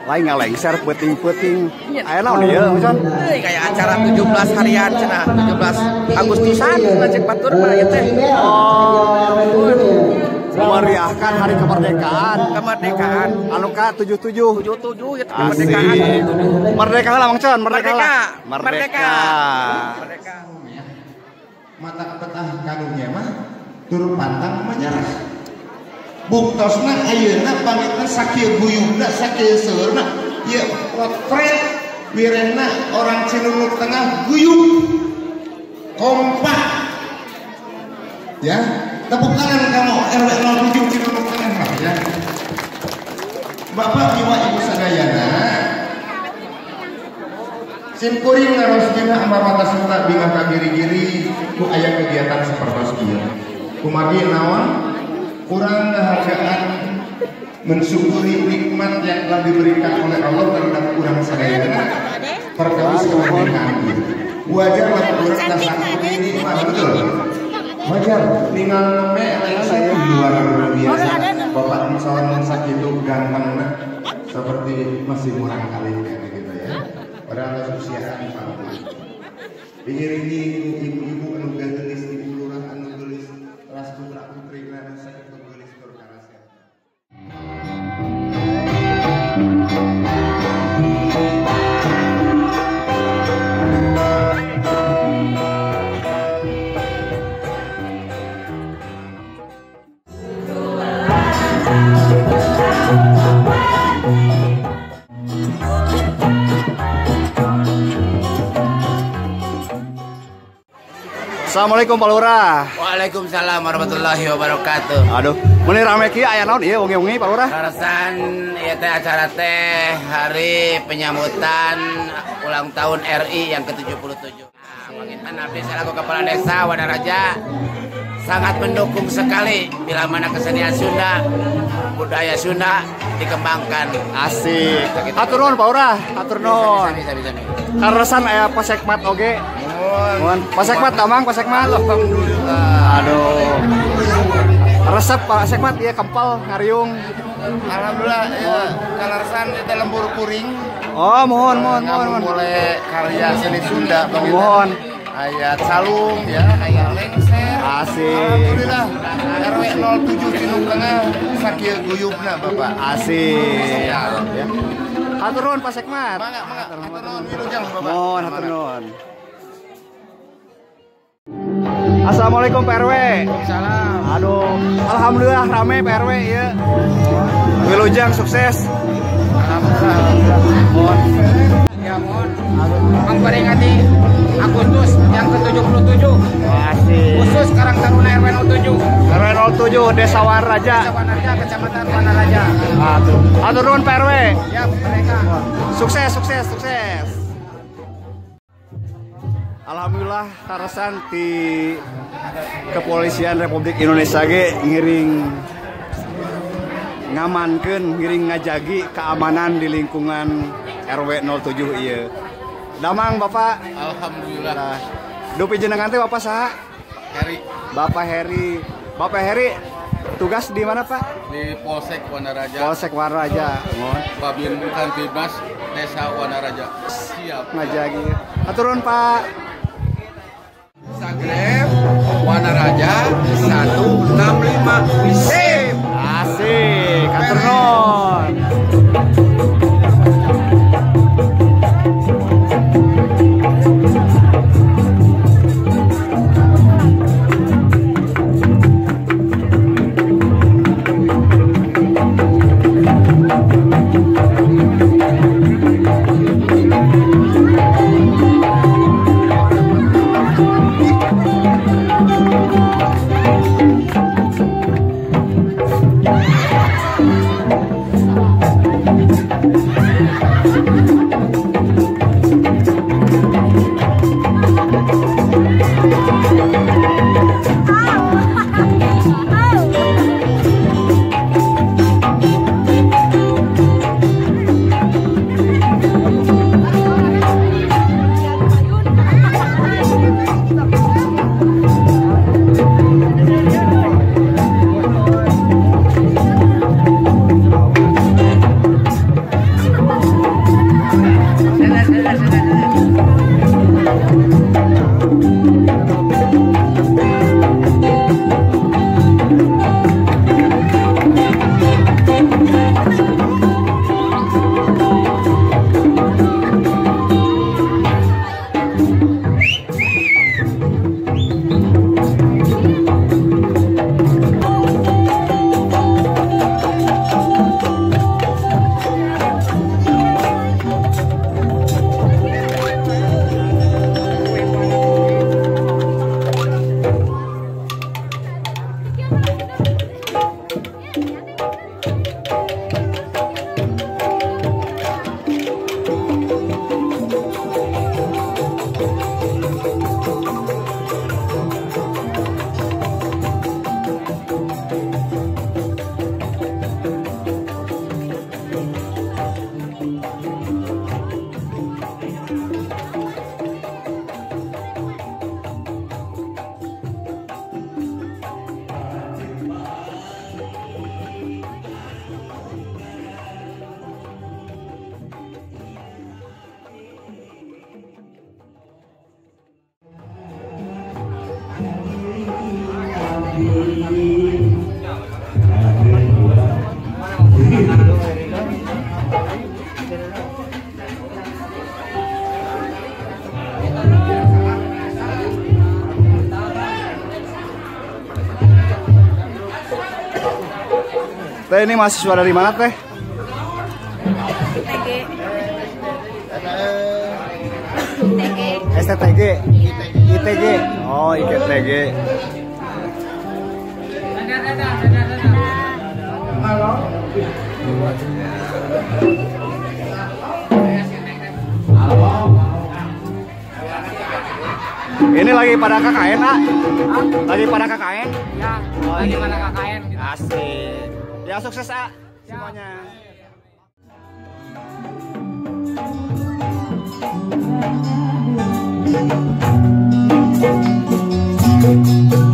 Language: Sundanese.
Lain ngalengser peuting-peuting. Aya naon ieu, Mang? Kayak acara 17 harian cenah, 17 Agustusan cenah cek batur mah ieu teh. Oh, memeriahkan hari kemerdekaan. Kemerdekaan. Anu ka 77. 77 ieu kemerdekaan. Merdeka lah Mang Con, merdeka lah. Merdeka. Merdeka. Mata petah kadunya mah turun pantang menyerah. Buktosna ayeuna pangitna sakieu guyubna sakieu seueurna ieu potret wirehna orang Cinunuk Tengah guyub kompak ya. Tepuk tangan kamu RW 07 Cinunuk Tengah ya. Bapak ibu ibu sadayana sim kuring ngaroskeun amar serta bingah ka giri-giri ku aya kegiatan sapertos ieu kumargi naon kurang kehargaan mensyukuri nikmat yang telah diberikan oleh Allah terhadap kurang sadayana perkawis kemerdekaan. Wajar lah kurang dasar ini betul. Wajar tinggal neme saya luar biasa. Bapak misalnya sakitu gantengna seperti masih murang kali gitu ya. Padahal usia 40. Diiringi ibu-ibu anu geulis, ibu lurah anu geulis, teras putra putri anu sakitu geulis tur karasep. Assalamualaikum Pak Lurah. Waalaikumsalam warahmatullahi wabarakatuh. Aduh, meni rame kieu aya naon ieu wengi-wengi Pak Lurah? Kaleresan ieu teh acara teh hari penyambutan ulang tahun RI yang ke-77. Nah, panginten abdi selaku kepala desa Wanaraja sangat mendukung sekali bila mana kesenian Sunda, budaya Sunda dikembangkan. Asik. Hatur nuhun Pak Lurah, hatur nuhun. Bisa. Kaleresan aya Pasekmat oge. Mohon Pasekmat damang Pasekmat. Alhamdulillah. Aduh. Resep Pak Sekmat ieu kempel ngariung. Alhamdulillah ya kaleresan di lembur kuring. Oh, mohon. Boleh karya seni Sunda mohon. Aya calung ya, aya lengser. Asik. Alhamdulillah RW 07 Cinunuk Tengah sakieu guyubna Bapak. Asik. Ya. Hatur nuhun Pak Sekmat. Mangga, mangga. Hatur nuhun wilujeng Bapak. Mohon hatur nuhun. Assalamualaikum Pak RW. Waalaikumsalam. Aduh, alhamdulillah rame Pak RW ya. Wilujeng sukses. Alhamdulillah. Ya mohon memperingati Agustus yang ke-77. Asik. Khusus Karang Taruna RW 07. RW 07 Desa Wanaraja. Desa Wanaraja, Kecamatan Wanaraja. Aduh. Atur nuhun Pak RW. Ya, mereka. Sukses, sukses, sukses. Alhamdulillah karasan di Kepolisian Republik Indonesia ge ngiring ngamankeun, ngiring ngajagi keamanan di lingkungan RW 07 ieu. Damang Bapak. Alhamdulillah. Dupi jenengan teh Bapak saha? Heri. Bapak Heri. Bapak Heri tugas di mana Pak? Di Polsek Wanaraja. Polsek Wanaraja. Babin Kantibmas Desa Wanaraja. Siap. Ngajagi. Aturun Pak. Instagram Wanaraja 165. Sip. Asik. Atur nuhun. Teh, ini mahasiswa dari mana teh? ITG. ITG. STTG. ITG. Oh, ITG. Ini lagi pada KKN, ah? Lagi pada KKN? Ya, lagi pada KKN. Asik. Ya, sukses, ah, semuanya. Thank you.